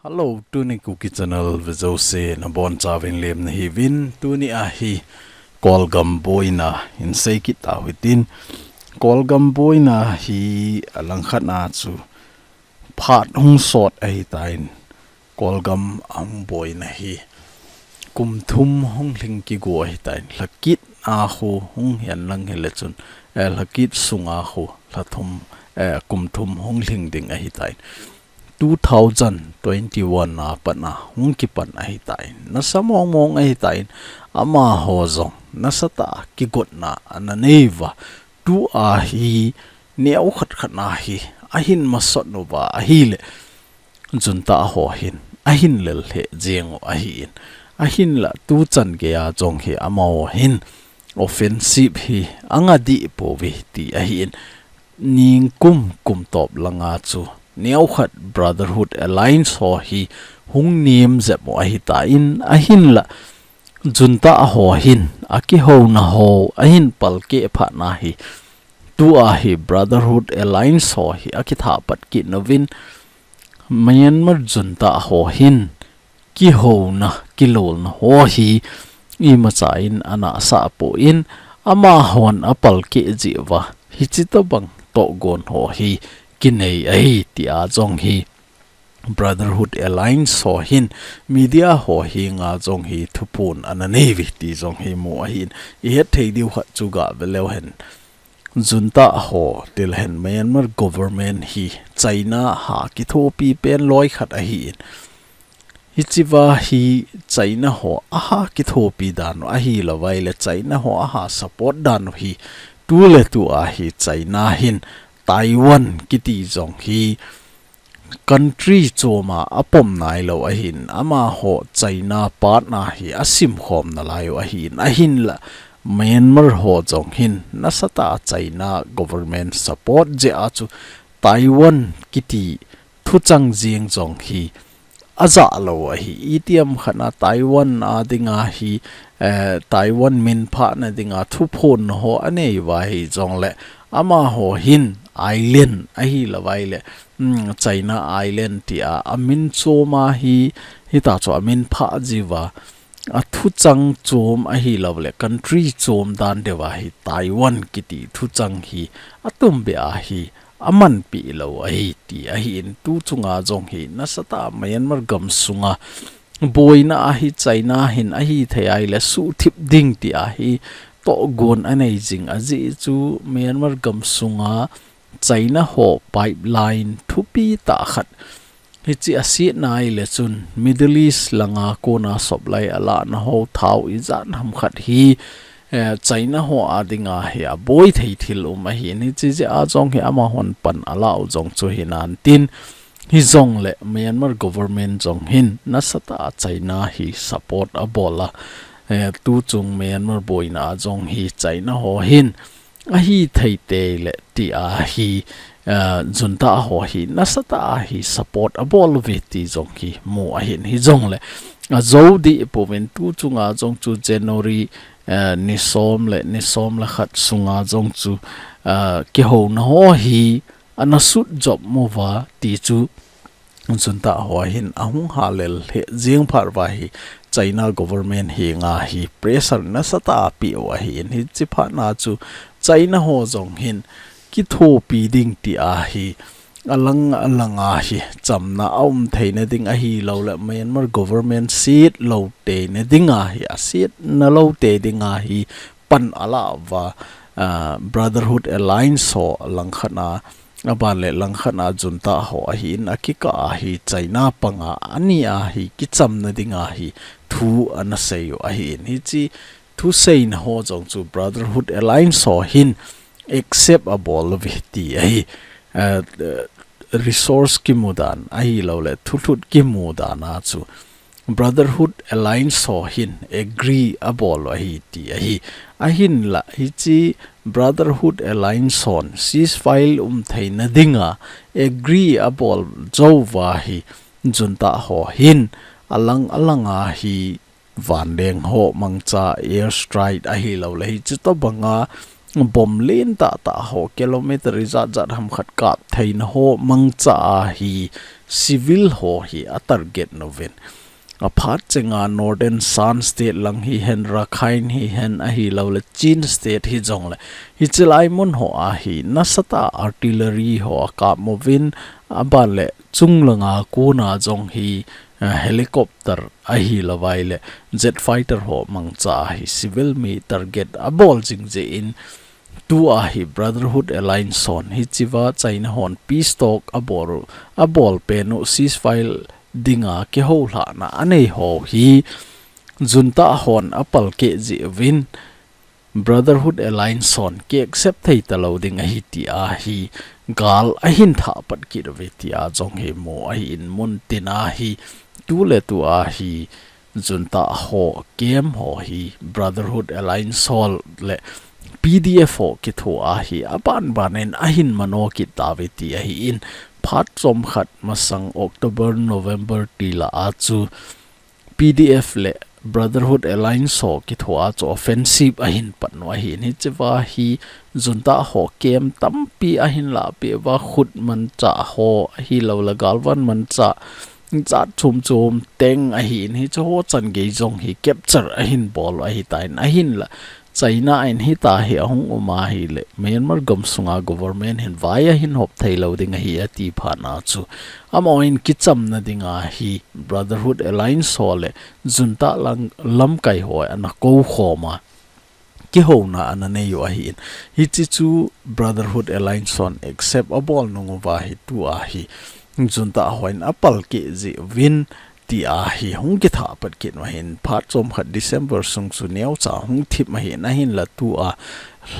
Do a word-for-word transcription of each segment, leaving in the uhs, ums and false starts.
Hello, tuni Kuki Channel vejouse nabonchauvin lemna hiuvin, tuni ahi Kolgam boina hin seikit tauhitin, Kolgam boina hi alangkhat a chu phat hung sot ahitan, Kolgam ahung boina hi kum thum hung lhing kigo ahitan, lhakit a khu hung hihen lang hile chun, eh, lhakit sunga khu lha thum, eh, kum thum hung lhing ding ahitan. Two thousand twenty-one a pat a hung kipan ahitan, nasa mong mong ahitan, amaho jong nasatah a kigotna ana neiuva, tua hi neokhat khat a hi ahin masot uva ahile, junta ho hin ahin lel lheh jeng u ahin, ahinla tuchan geiya jong hi amaho hin offensive hi anga deh pouve ti ahin, ningkum kum top langa chu neokhat Brotherhood Alliance ho hi hung nem jep u ahitan, ahinla junta ho hin akihouna ho ahin palkeh phat a hi, tua hi Brotherhood Alliance ho hi akithah pat kit uvin, Myanmar junta ho hin kihouna, kilolna ho hi imacha in ana sah pon, amahon apalkeh jeh uva hiche tobang tohgon ho hi kinei ahi tia jong hi Brotherhood Alliance ho hin media ho henga jong hi thuphon ana neiuve ti jong hi mu ahin, ihet thei diu khat chu gave leu hen, junta ho tilhen Myanmar government hi China ha kithopi pen loi khat ahin, hichea hi China ho aha kithopi dan u ahilouvleh China ho aha support dan u hi, tuletua hi China hin Taiwan kiti jong hi country chom a apom nailou ahin, amaho China pat a hi asimkhom nalai u ahin, ahinla Myanmar ho jong hin nasatah a China government support jeh a chu Taiwan kiti thuchang jeng jong hi ajah lou ahi. Itiham khat a Taiwan a dinga hi, eh, Taiwan minphahna dinga thuphon ho anei uva hijongle, amaho hin island ahilouvleh, um, China island tia amin chom a hi, hitia chu amin phah jiuva, athuchang chom ahilouleh country chom dan deuva hi Taiwan kiti thuchang hi atumbeh a hi amanpeh lou ahi ti ahin, tuchunga jong hi nasatah a Myanmar gamsunga boina a hi China hin ahithei ahileh suhthip ding tia hi tohgon anei jing ajeh chu Myanmar gamsunga China ho pipeline thupi tah khat hiche asetna ahileh chun Middle East langa kona supply alahna ho thao ijat ham khat hi, eh, China ho a dinga hi aboi thei thil um ahin, hiche jeh a jong hi amahon pan alah u jong chu hinantin, hijongleh Myanmar government jong hin nasatah a China hi support abol a, eh, tuchung Myanmar boina a jong hi China ho hin ahithei teileh tia hi, eh, junta ho hi nasatah a hi support abol uve ti jong hi mu ahin, hijongleh ajou deh pouvin tuchunga jong chu January, eh, ni som le, ni som le khat sunga jong chu, eh, kihouna ho hi ana sut jop uva ti chu junta ho hin ahung halel lheh jeng phat uva hi China government henga hi pressure nasatah a apeh u ahin, hiche phat a chu China ho jong hin kithopi ding tia hi alang alang a hi chamna aum theina ding ahilouleh Myanmar government setlou teina dinga hi, asetna lou tei dinga hi pan alah uva, ah, Brotherhood Alliance ho langkhat a, aban le langkhat a junta ho ahin, akikah a hi China panga ani a hi kichamna dinga hi thu ana sei u ahin, hiche thuseina ho jong chu Brotherhood Alliance ho hin accept abol uve ti ahi, ah, resource kimu dan ahilouleh thulhut kimu dan a chu Brotherhood Alliance ho hin agree abol u ahi ti ahi. Ahinlah hiche Brotherhood Alliance hon ceasefire um theina dinga agree abol jou uva hi junta ho hin alang alang a hi vanleng ho mangcha air strike ahilouleh hiche tobanga bomb len tahtah ho kilometer ijat jat ham khat kap theina ho mangcha a hi civil ho hi a target uvin. Aphat chenga Northern Shan State lang hihen, Rakhine hihen, ahilouleh Chin State hijongleh, hiche lai mun ho a hi nasatah a artillery ho akap uvin, aban leh chunglanga kona jong hi, eh, helicopter ahilouleh jet fighter ho mangcha a hi civil mi target abol jingjing in, tua hi Brotherhood Alliance hon hichea China hon peace talk abol, abol pen u ceasefire dinga kihoulhahna anei ho hi junta hon apalkeh jeh uvin, Brotherhood Alliance hon ki accept thei talou ding ahi tia hi gal ahin thah pat kit uve tia jong hi mu ahin, mun tina hi tuletua hi junta ho camp ho hi Brotherhood Alliance ho le P D F ho kithoa hi aban banin ahin mano kit tauve ti ahin, phat chomkhat masang October, November ti lah a chu P D F le Brotherhood Alliance ho kithoa chu offensive ahin pan u ahin, hichea hi junta ho camp tampi ahin lahpeh uva, khut manchah ho ahilouleh galvan manchah jat chom chom teng ahin, hiche ho chan gei jong hi capture ahin bol u ahitan, ahinla China in hitia hi ahung um ahileh Myanmar gamsunga government hin vai ahin hop theilou ding ahi ati phat a chu, amahon kichamna dinga hi Brotherhood Alliance ho le junta lang lamkai ho ana kou khom a, kihouna ana nei u ahin. Hiche chu Brotherhood Alliance hon accept abol nung uva hi tua hi junta hon apalkeh jeh uvin tia hi hung kithah pat kit u ahin, phat chomkhat December sung chu neocha hung thip ahin, ahinla tua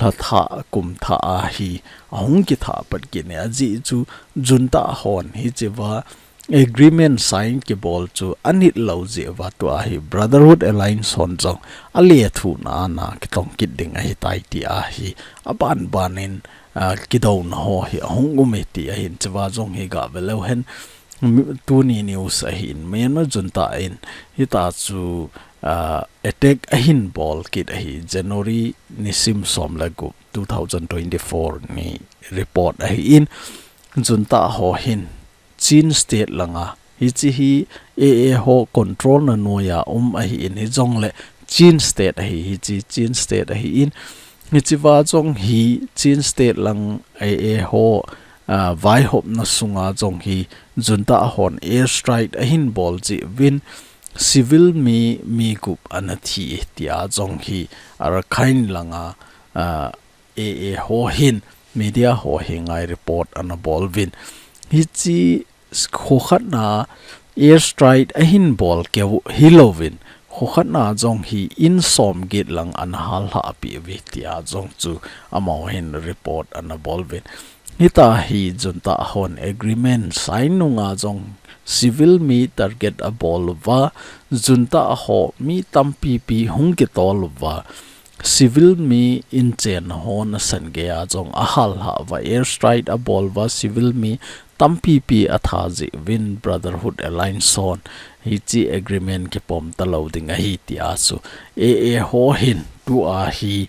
lha thah kum thah a hi ahung kithah pat kit in, ajeh chu junta hon hichea agreement sign kibol chu anit lou jeh uva tua hi Brotherhood Alliance hon jong alethuhna a ana kitong kit ding ahitai tia hi aban banin, ah, kidouna ho hi ahung um e ti ahin, chua jong hi gah ve leu hen, mi-, tuni news ahin, Myanmar junta in hitia chu, ah, attack ahin bol kit ahi, January nisim som le gup, two thousand twenty-four ni report ahin, junta ho hin Chin State langa, hiche hi A A ho control na noiya um ahin, hijongleh Chin State ahi, hiche Chin State ahin, hichea jong hi Chin State lang A A ho, ah, vaihopna sunga jong hi junta hon air strike ahin bol jeh uvin civil mi, mi gup ana thi tia jong hi Rakhine langa, ah, A A ho hin media ho henga report ana bol uvin. Hiche kho khatna air strike ahin bol keu hilouvin, kho khatna jong hi in som get lang ana hallhah peh uve tia jong chu amahon report ana bol uvin. Hitia hi junta hon agreement sign nunga jong civil mi target abol uva, junta ho mi tampi pi hung kitol uva, civil mi inchen ho nasan geiya jong ahallhah uva, air strike abol uva, civil mi tampi pi atha jeh uvin Brotherhood Alliance hon hiche agreement kipom talou ding ahi tia chu A A ho hin tua hi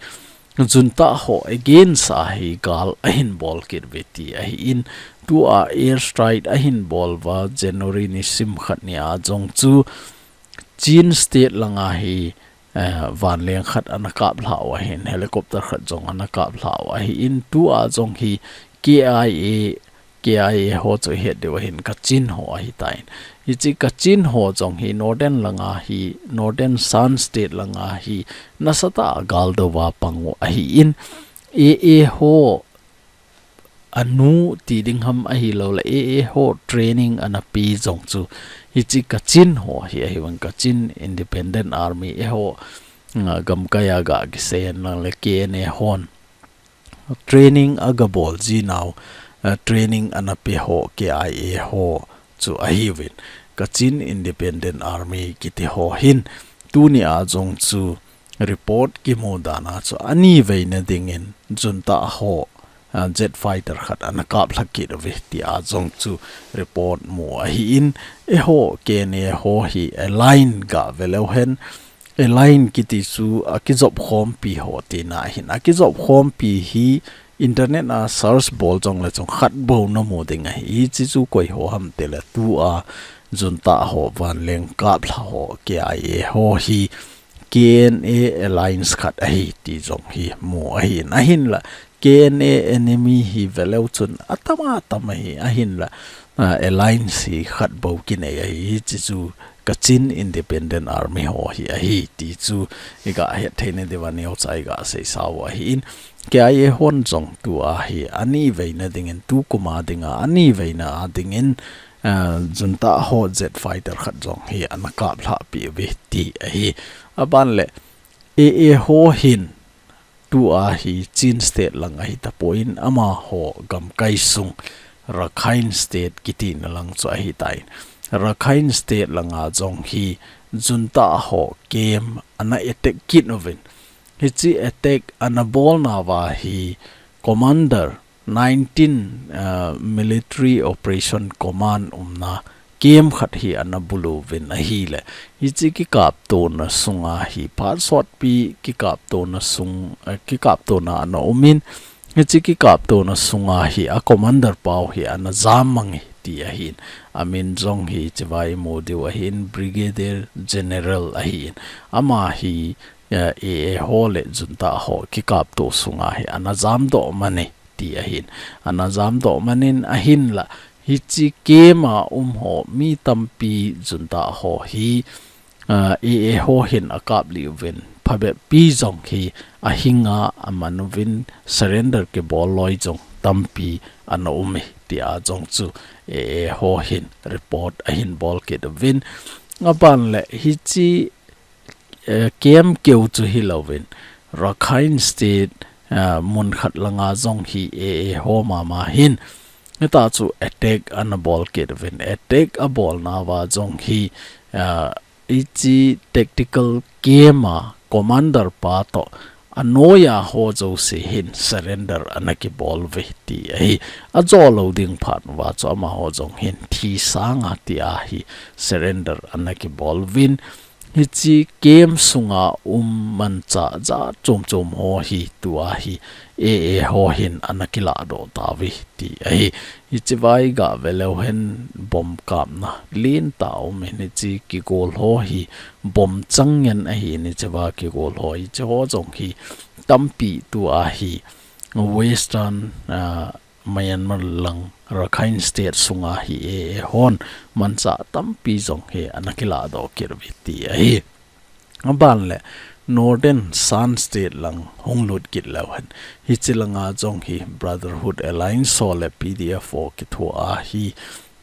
junta ho against a hi gal ahin bol kit uve ti ahin, tua air strike ahin bol uva January nisim khat nia jong chu Chin State langa hi, eh, vanleng khat ana kaplhah u ahin, helicopter khat jong ana kaplhah u ahin, tua jong hi K I A, K I A ho chu ihet diu ahin, Kachin ho ahitan. Hiche Kachin ho jong hi Northern langa hi, Northern Shan State langa hi nasatah a gal douva pang u ahin, A A ho anu ti ding ham ahilouleh A A ho training ana pe jong chu hiche Kachin ho hi ahiuvin, Kachin Independent Army eiho, ah, gamkaiya gah kisei in lang le K N A hon training aga bol jinau, ah, training ana pe ho K I A ho chu ahiuvin, Kachin Independent Army kiti ho hin tunia jong chu report kimu dan a chu ani veina dingin junta ho, ah, jet fighter khat ana kaplha kit uve tia jong chu report mu ahin, eiho K N A ho hi align gah ve leu hen, Align kiti chu akijop khompi ho tina ahin. Akijop khompi hi internet a search bol jongle chung khat bou namu ding ahi. Hiche chu koi ho ham tile tua junta ho vanleng kaplha ho K I A ho hi K N A alliance khat ahi ti jong hi mu ahin. Ahinla K N A enemy hi veleu chun atam atam ahi, ahinla, ah, alliance hi khat bou kinei ahi, hiche chu Kachin Independent Army ho hi ahi, ti chu iga het thei nadiuva neocha iga seisa u ahin. K I A hon jong tua hi ani veina dingin, tukum a dinga ani veina a dingin, ah, junta ho jet fighter khat jong hi ana kaplhah peh uve ti ahi. Aban le A A ho hin tua hi Chin State lang ahi tapon amaho gamkai sung Rakhine State kitina lang chu ahi tan. Rakhine State langa jong hi junta ho camp ana attack kit uvin. Hiche attack ana bolnauva hi commander nineteen, ah, Military Operation Command umna camp khat hi ana bulu uvin ahile. Hiche kikaptona sunga hi phat sotpi kikaptona sung, ah, kikaptona ana umin. Hiche kikaptona sunga hi a commander pau hi ana jam mang e ti ahin. Amin jong hi hicheva imu diu ahin, Brigadier General ahin. Ama hi, ah, A A ho le junta ho kikapto sunga hi ana jamdoh man e ti ahin. Ana jamdoh manin ahinla hiche camp a um ho mi tampi junta ho hi, ah, A A ho hin akaplih uvin phabep pi jong hi ahinga aman uvin surrender kibol loi jong tampi ana um e tia jong chu A A ho hin report ahin bol kit uvin. Aban le hiche eh, camp keu chu hilouvin, Rakhine State, eh, mun khat langa jong hi A A ho mama hin, hita chu attack ana bol kit uvin, attack abolnauva jong hi, eh, hiche tactical camp a commander pa toh anoiya ho jouse hin surrender ana kibol uve ti ahi. Ajo lou ding phat uva chu amaho jong hin thi sanga tia hi surrender ana kibol uvin. Hiche camp sunga um manchah jat chom chom ho hi tua hi A A ho hin ana kilahdoh tauve ti ahi. Hicheva iga veleu hen bomb kapna lentah aumin hiche kigol ho hi bomb chang ngen ahin hicheva kigol ho hiche ho jong hi tampi tua hi Western, ah, Myanmar lang Rakhine State sunga hi A A hon manchah tampi jong hi ana kilahdoh kit uve ti ahi. Aban le Northern Shan State lang hung lut kit leu hen. Hiche langa jong hi Brotherhood Alliance ho le P D F ho kithoa hi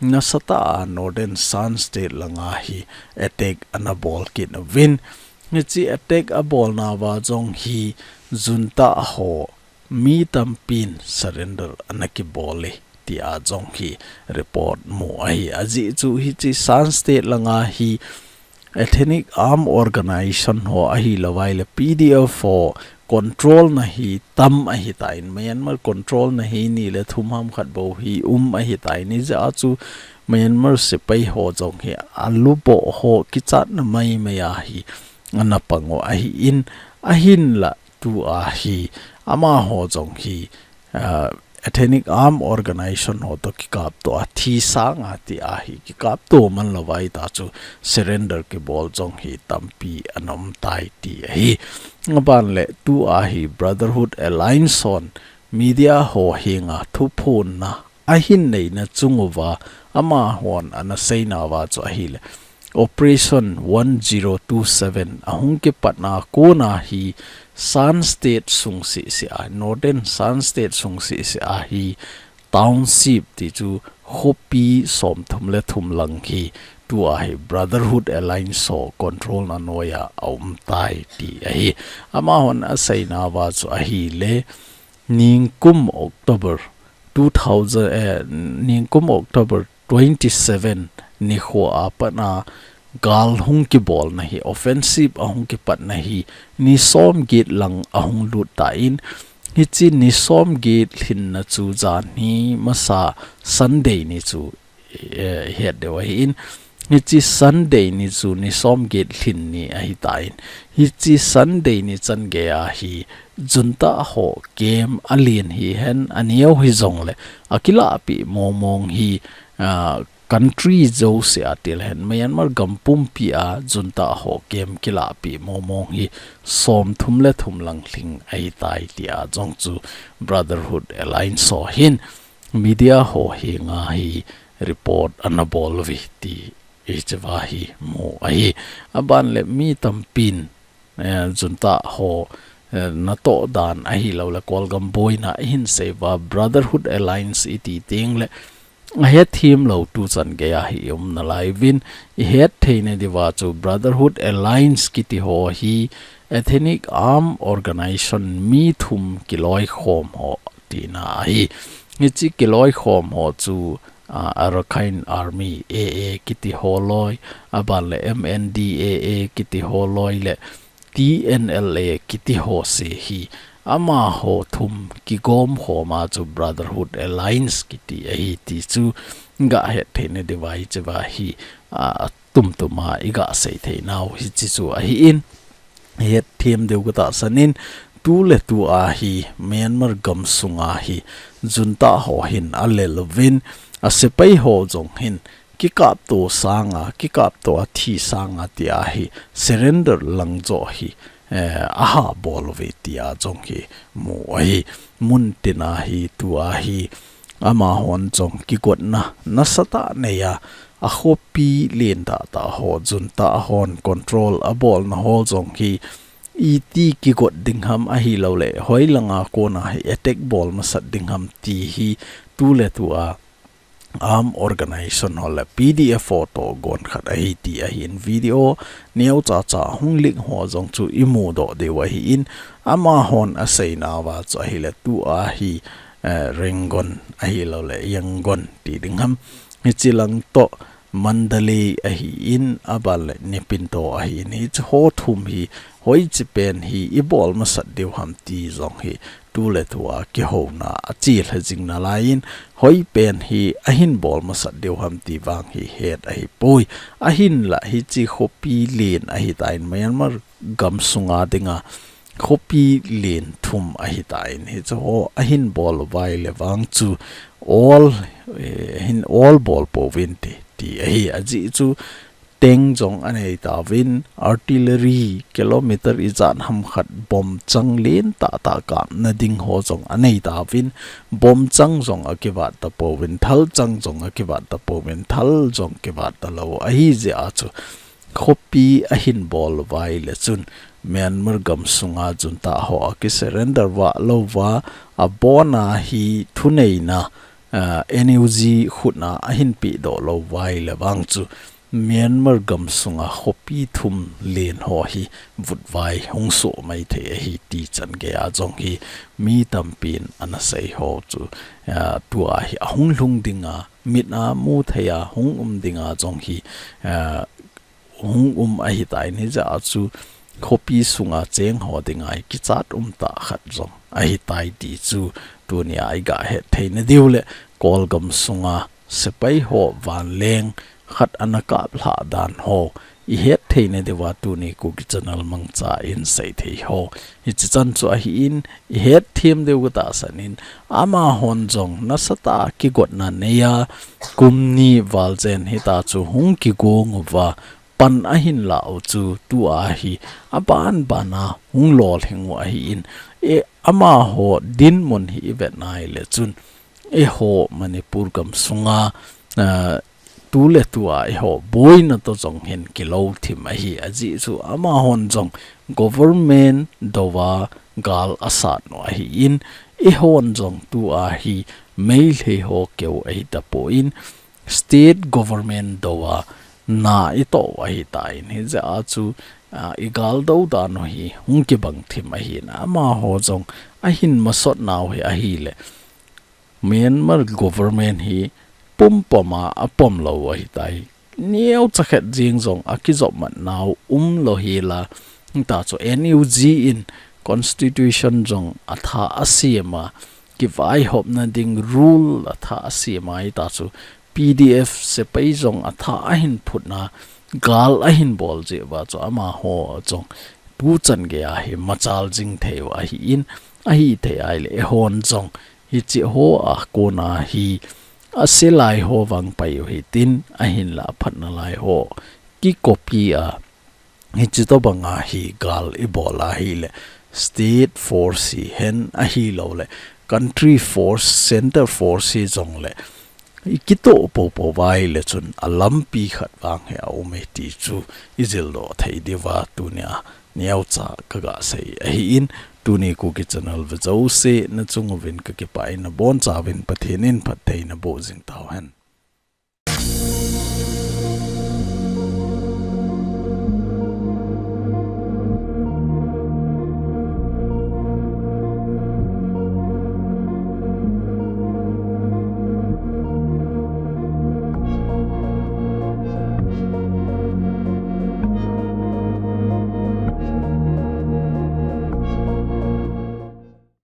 nasatah a Northern Shan State langa hi attack ana bol kit uvin. Hiche attack abolnauva jong hi junta ho mi tampin surrender ana kibol e tia jong hi report mu ahi. Ajeh chu hiche Shan State langa hi Ethnic Arm Organization ho ahilou vaile P D F ho control na hi tam ahitan, Myanmar control na hi ni le thum ham khat bou hi um ahitan, hijeh a chu Myanmar sepai ho jong hi aluboh ho kichatna maimai a hi ana pang u ahin, ahinla tua hi amaho jong hi, ah, Ethnic Arm Organization ho toh kikapto a thi sanga tia hi kikapto man louva hita chu surrender kibol jong hi tampi ana um tai ti ahi. Aban le tua hi Brotherhood Alliance hon media ho henga thuphonna ahin neina chung uva amahon ana seinauva chu ahile Operation one zero two seven ahung kipatna kona hi Shan State sung seh seh a, Northern Shan State sung seh seh a hi township ti chu khopi somthum le thum lang hi tua hi Brotherhood Alliance ho control na noiya aum tai ti ahi. Amahon aseinauva chu ahile ningkum October two thousand, eh, ningkum October twenty-seven nikho a pat a gal hung kibolna hi, offensive ahung kipatna hi, ni somget lang ahung lut tan, hiche ni somget lhinna chu janhi masa Sunday ni chu, eh, het diu ahin, Hiche Sunday ni chu ni som get lhin ni ahitan. Hiche Sunday ni chan geiya hi junta ho camp alen hihen aneo hijongle akilahpeh mongmong hi, ah, country jousea tilhen Myanmar gam pumpia junta ho camp kilahpeh mongmong hi som thum le thum lang lhing ahitai tia jong chu Brotherhood Alliance ho hin media ho henga hi report anabol uve ti hichea hi mu ahi. Aban le mi tampin, eh, junta ho, eh, natoh dan ahilouleh Kawlgam boina ahin seiuva Brotherhood Alliance iti tengle ahetthemlou tuchan geiya hi i um nalaiuvin, ihet theina diuva chu Brotherhood Alliance kiti ho hi Ethnic Armed Organization mi thum kiloikhom ho tina ahi. Hiche kiloikhom ho chu, ah, Arakan Army, A A kiti ho loi, aban le M N D A A kiti ho loi le T N L A kiti ho se hi amaho thum kigomkhoma chu Brotherhood Alliance kiti ahi ti chu gahet theina diuva hichea hi, ah, tumtuma iga sei theinau hiche chu ahin, hetthem diu katahsan in, tuletua hi Myanmar gam sunga hi junta ho hin alel uvin, asepai ho jong hin kikapto sanga, kikapto athi sanga tia hi surrender lang joh hi, eh, ahabol uve tia jong hi mu ahi. Muntina hi tua hi amahon jong kigotna nasatah neiya, akhopi len tahtah ho, junta hon control abolna ho jong hi iti kigot ding ham ahilouleh hoilanga kona hi attack bol masat ding ham ti hi tuletua Armed Organization ho le P D F ho toh gon khat ahi ti ahin, video neocha cha hung leak ho jong chu imudoh diu ahin, amahon aseinauva chu ahile tua hi, eh, Rangoon ahilouleh Yangon ti ding ham, hiche lang toh Mandalay ahin, aban le Naypyidaw ahin, hiche ho thum hi hoiche pen hi ibol masat diu ham ti jong hi tuletua kihouna achelha jing nalaiyin, hoipen hi ahin bol masat diu ham ti vang hi het ahipoi. Ahinla hiche khopi len ahitan, Myanmar gam sunga dinga khopi len thum ahitan, hiche ho ahin bol uva ahile vang chu ol, eh, hin ol bol pouvinte ti ahi. Ajeh chu tank jong anei tauvin, artillery kilometer ijat ham khat bomb chang len tahtah kapna ding ho jong anei tauvin, bomb chang jong akivat tapouvin, thal chang jong akivat tapouvin, thal jong kivat talou ahi jeh a chu khopi ahin bol uva ahile chun Myanmar gam sunga junta ho akisurrender vah louva, abona hi thuneina, ah, N U G khutna ahin pehdoh louva ahile vang chu Myanmar gam sunga khopi thum len ho hi vutvai hung soh maithei ahi ti chan geiya jong hi mi tampin anasei ho chu, ah, tua hi ahung lhung dinga, mit a mu theiya hung um dinga jong hi, ah, hung um ahitan, hijeh a chu khopi sunga cheng ho dinga hi kichat umtah khat jong ahitai ti chu tunia iga het theina diu le Kawlgam sunga sepai ho vanleng khat ana kaplhah dan ho ihet theina diuva tuni Kuki Channel mangcha in sei thei ho. Hiche chan chu ahin, ihet them diu katahsan in, amahon jong nasatah a kigotna neiya, kum ni val jen hita chu hung kigong uva, pan ahin lah u chu tua hi aban bana hung lolhing u ahin, e, amaho dinmun hi ivet na ahile chun, eiho Manipur gam sunga, ah, tuletua eiho boina toh jong hin kilou thim ahi, ajeh chu amahon jong government douva gal asat u ahin, eihon jong tua hi Meitei ho keu ahi tapon, state government douva na itoh u ahitan, hijeh a chu, ah, igal dou dan u hi hung kibang thim ahin, amaho jong ahin masot nau hi ahile Myanmar government hi pumpom a apom lou ahitai. Neocha khat jeng jong akijopmat nau umlou hela, hita chu N U G in constitution jong atha asem a, kivaihopna ding rule atha asem a, hita chu P PDF sepai jong athah ahin phutna, gal ahin bol jeh uva chu amaho jong tuchan geiya hi machal jing thei u ahin, ahithei ahile eihon jong hiche hoa kona hi ase lai ho vangpai u hitin, ahinla aphatna lai ho kikopi a, hiche tobanga hi gal ibol ahile state force hihen ahilouleh country force, center force hijongleh ikitoh poupou uva ahile chun alampi khat vang hi aume ti chu ijildoh thei diuva tunia neocha kagasei ahin, tuni Kuki channel ve jouse nachung uvin kakipah in, nabonchauvin Pathen in phatthei naboh jing tauhen.